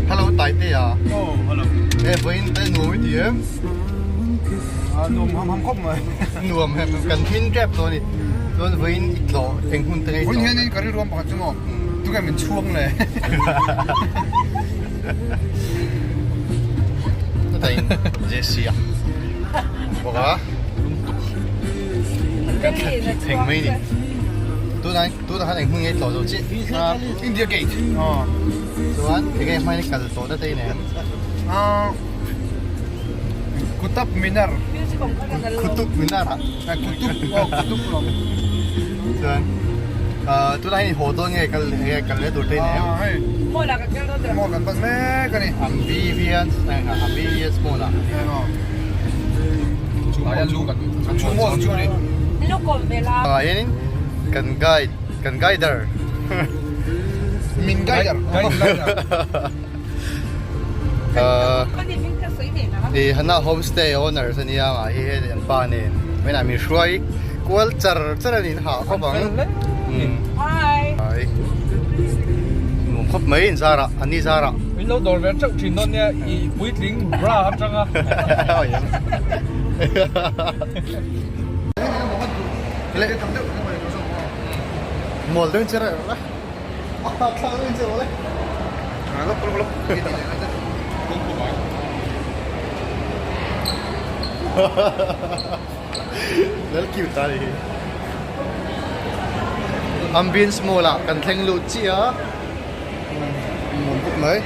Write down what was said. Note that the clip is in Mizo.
Hello Taitea. Oh, hello. E vawiin te nuam i ti em? Ah, nuam ham ham khawp mai. Nuam hem kan hmin tep tawh a ni. Chuan vawiin i tlawh eng hun te nge i tlawh? Vawiin hian ka rilru am pakhat chu maw? Tunge min chhuang le? Tain Jesse a bawk a. Kan theng mai ni. Tunah tunah khan eng hmun nge i tlawh zo chiah? India Gate. Chuan enge hmain i kal tawh na te i nei em? Kutub Minar. Kutub Minar ah. Kutub oh Kutub lawm. Chuan tunah hian i haw dawn nge kal enge kal leh tur te i nei em? Hei. Mall ah ka kal dawn Mall kan pan mek a ni. Ambivians Ambivians mall ah. Chu mall chu ni. Ah hianin kan guide kan guider. Min guider. I hana homestay owners ania mah hi hei an pa nen vawiinah min hruai kual char char a niin hah khawp ang hi nuam khawp mai in zarah an ni zarah min lo dawr ve teuh thin dawn nia i puitling bra atanga Mual deuhin che reh rawh le. Lal cute a ni hi. Ambience mall ah kan thleng lut chiah a. Nuam bawk mai.